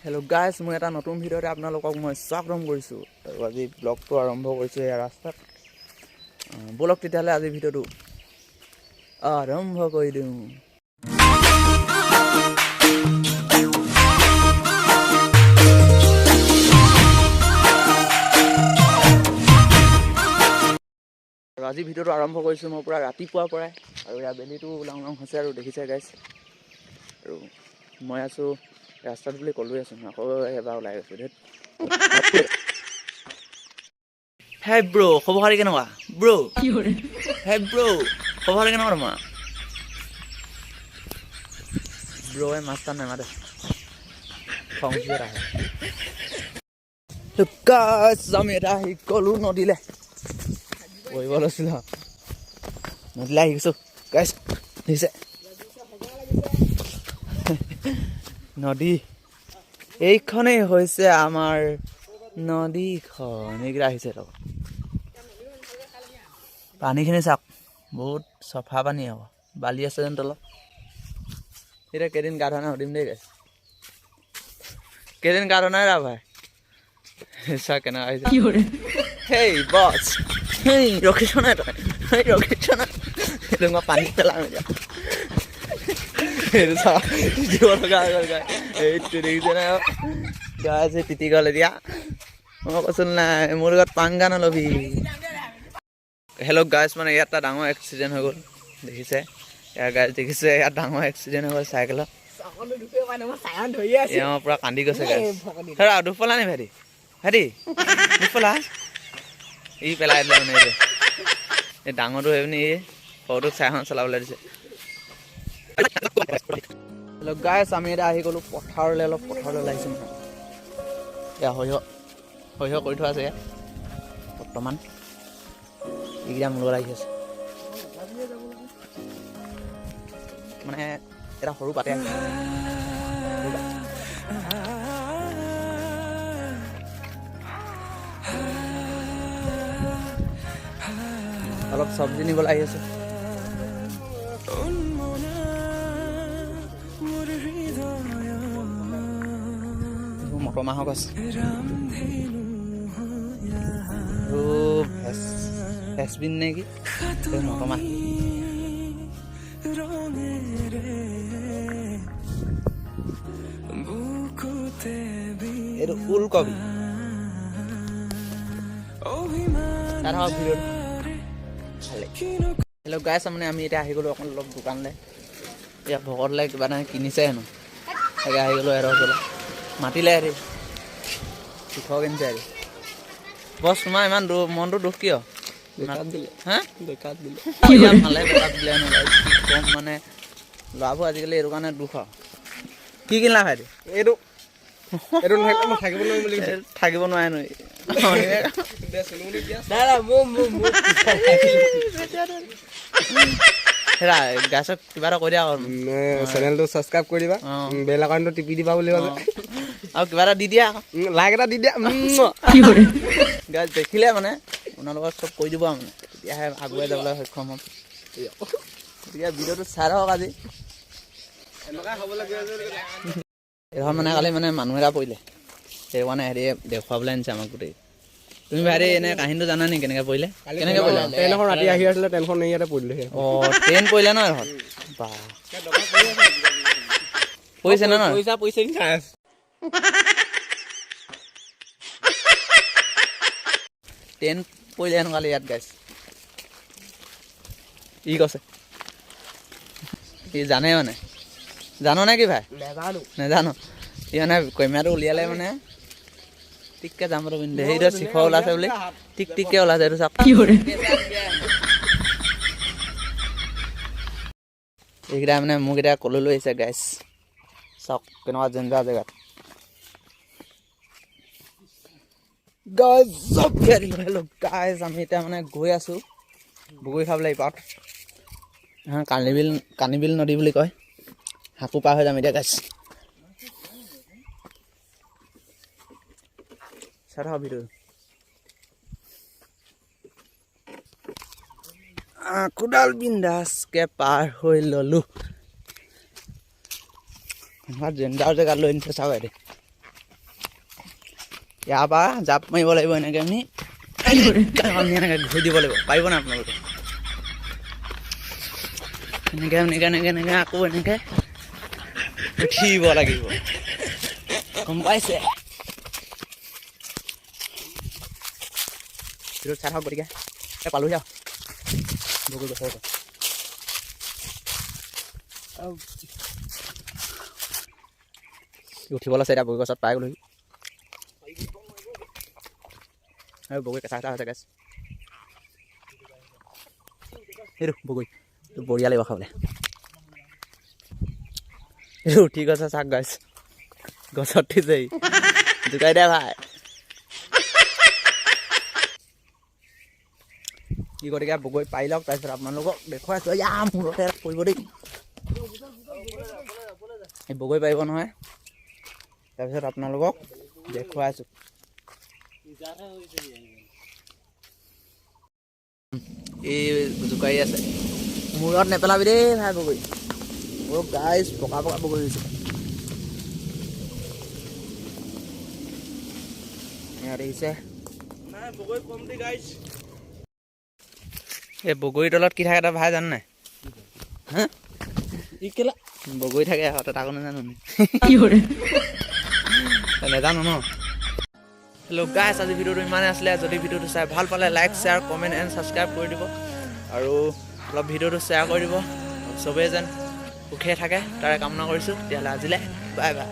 Hello' guys, মই এটা নতুন ভিডিঅ'তে আপোনালোকক মই স্বাগতম কৰিছোঁ। আৰু আজি ব্লগটো আৰম্ভ কৰিছোঁ এয়া ৰাস্তাত। ব'লক তেতিয়াহ'লে আজি ভিডিঅ'টো আৰম্ভ কৰি দিওঁ। আৰু আজি ভিডিঅ'টো আৰম্ভ কৰিছোঁ মই পূৰা ৰাতিপুৱাৰ পৰাই। আৰু ইয়াৰ বেলিটো ওলাওঁ ওলাওঁ হৈছে আৰু দেখিছে গাইজ। আৰু মই আছোঁ ৰাস্তাত বুলি ক'লোৱে আছোঁ, আকৌ এবাৰ ওলাই গৈছোঁ ধেত। হে ব্ৰ', খবৰ খাতি কেনেকুৱা ব্ৰ'? হে ব্ৰ', খবৰ খাতি কেনেকুৱা তোমাৰ? ব্ৰ'য়ে মাছ তাত নামাতে, খং উঠি আহে। আমি এটা আহি গ'লো নদীলৈ, পঢ়িব লৈছিলোঁ, নদীলৈ আহি গৈছোঁ গাইছ। দেখিছে নদী, এইখনেই হৈছে আমাৰ নদীখন। এইকেইটা আহিছে লগত। পানীখিনি চাওক, বহুত চফা পানী আকৌ, বালি আছে যেন তলত। এতিয়া কেইদিন গা ধোৱা নাই সুধিম দেই গাইছ। কেইদিন গা ধোৱা নাই ৰা ভাই? চা কেনেকুৱা আহিছে। হেই বছ, হেই ৰখিছ নাই তই? হেই ৰখিছ নাই? সেইটো মই পানীত পেলাম এতিয়া। সেইটো চা, তিতিব লগা হৈ গ'ল গাই। এইটো দেখিছে নাই গাই? তিতি গ'ল এতিয়া। মই কৈছোঁ নাই, মোৰ লগত পাংগা নল'বি। হেল্ল' গাইছ, মানে ইয়াত এটা ডাঙৰ এক্সিডেণ্ট হৈ গ'ল, দেখিছে ইয়াৰ গাইছ, দেখিছে ইয়াত ডাঙৰ এক্সিডেণ্ট হৈ গ'ল চাইকেলত। এওঁ পূৰা কান্দি গৈছে গাইছ। হেৰা দুখ পালা নি ভাইটি? ভাইটি দুখ পালা? ই পেলাই দিলে মানে এইটো। এই ডাঙৰটো হৈ পিনি এই সৰুটোক চাইখন চলাবলৈ দিছে। হেল্ল' গাইছ, আমি এতিয়া আহি গ'লোঁ পথাৰলৈ, অলপ পথাৰলৈ ওলাই আহিছোঁ মানে। এয়া সৰিয়হ, সৰিয়হ কৰি থোৱা আছে ইয়াত বৰ্তমান। এইকেইটা মোৰ লগত আহি আছে। মানে এটা সৰু পাতে আহিছে। অলপ চব্জি নিবলৈ আহি আছোঁ। মটৰ মাহৰ গছ আৰু ফেচবিন নে কি, মটৰ মাহ। এইটো ওলকবি। চাই থাকক ভিডিঅ'টো, ভালে। হেল্ল' গাইছ, মানে আমি এতিয়া আহি গ'লোঁ অকণ অলপ দোকানলৈ। ইয়াত ভকতলৈ কিবা এটা কিনিছে হেনো, তাকে আহি গ'লোঁ এহঁতৰ ওচৰলৈ। মাতিলে হেৰি শিখৰ কিনিছে হেৰি। বছ, তোমাৰ ইমান দুখ, মনটো দুখ কিয়? হা, মালে বেকআপ দিলে হেনো। কম মানে ল'ৰাবোৰ আজিকালি এইটো কাৰণে দুখ। আৰু কি কিনিলা ভাইটি? এইটো এইটো থাকিব নোৱাৰিম বুলি, থাকিব নোৱাৰে নো। হেৰা গাছক কিবা এটা কৈ দিয়া। চেনেলটো ছাবস্ক্ৰাইব কৰি দিবা, বেল আইকনটো টিপি দিবা বুলি ভাবে। আৰু কিবা এটা দি দিয়া, লাইক এটা দি দিয়া। গাছ দেখিলে মানে আপোনালোকক চব কৰি দিব মানে, তেতিয়াহে আগুৱাই যাবলৈ সক্ষম হ'ম। গতিকে ভিডিঅ'টো চাই থাকক আজি। এইখন মানে কালি মানে মানুহ এটা পৰিলে, সেইটো কাৰণে হেৰি দেখুৱাবলৈ আনিছে আমাক গোটেই। তুমি ভাইটি এনে কাহিনীটো জানা নি, কেনেকৈ পৰিলে? কেনেকৈ পৰিলে? ট্ৰেইন এখন ৰাতি আহি আছিলে, ট্ৰেইনখন ইয়াতে পৰিলে। অঁ, ট্ৰেইন পৰিলে ন এখন? বা পৰিছে ন? পইচা পইচা। ট্ৰেইন পৰিলে হেনো কালি ইয়াত গাইছ। ই কৈছে, ই জানে মানে। জানো নে কি ভাই? নাজানো। নাজানো। ই মানে কেমেৰাটো উলিয়ালে মানে টিককে যাম বুলি পিন্ধে। সেইটো শিখৰ ওলাইছে বুলি টিক টিককে ওলাইছে, এইটো চাওক। এইকেইটা মানে মোক এতিয়া কলৈ লৈ আহিছে গাইছ, চাওক কেনেকুৱা জেঞ্জাৰ জেগাত। হেল্ল' গাইজ, আমি এতিয়া মানে গৈ আছোঁ বগৰী খাবলৈ ইপাৰত। কানিবিল, কানিবিল নদী বুলি কয়। সাঁকো পাৰ হৈ যাম এতিয়া গাইছ। চাই থাকক ভিডিঅ'। কোদাল বিন্দাছকে পাৰ হৈ ল'লোঁ। জেঞ্জাৰ জেগাত লৈ আনিছে, চাওক। ইয়াৰ পৰা জাপ মাৰিব লাগিব এনেকৈ, আমি এনেকৈ ঘূৰি দিব লাগিব। পাৰিব নাই আপোনালোকে? এনেকৈ এনেকৈ এনেকৈ এনেকৈ আকৌ এনেকৈ উঠিব লাগিব, গম পাইছে? ভিডিঅ'টো চাই থাকক। গতিকে পালোহি আৰু বগৰী গছৰ ওচৰত। উঠিব লৈছে এতিয়া, বগৰী গছত পাই গ'লোহি। আৰু বগৰী কেঁচা কেঁচা হৈছে গেছ। সেইটো বগৰী এইটো বঢ়িয়া লাগিব খাবলৈ। এইটো উঠি গৈছে, চাওক গাইছ, গছত উঠিছে। জোকাই দে ভাই কি। গতিকে বগৰী পাৰি লওক, তাৰপিছত আপোনালোকক দেখুৱাইছোঁ। ইয়া মূৰতে পৰিব দেই। এই বগৰী পাৰিব নহয়, তাৰপিছত আপোনালোকক দেখুৱাইছোঁ। এই জোকাৰি আছে, মূৰত নেপেলাবি দেই ভাই বগৰী। অ' গাইছ, পকা পকা বগৰী হৈছে। এয়া দেখিছে, এই বগৰীৰ তলত কি থাকে তই ভাই জান নাই? হা, বগৰী থাকে তই তাকো নাজানো নেজানো ন? হেল্ল' গাইছ, আজি ভিডিঅ'টো ইমানেই আছিলে। যদি ভিডিঅ'টো চাই ভাল পালে like, share, comment and subscribe কৰি দিব আৰু অলপ ভিডিঅ'টো শ্বেয়াৰ কৰি দিব। চবেই যেন সুখে থাকে তাৰে কামনা কৰিছোঁ। তেতিয়াহ'লে আজিলৈ বাই বাই।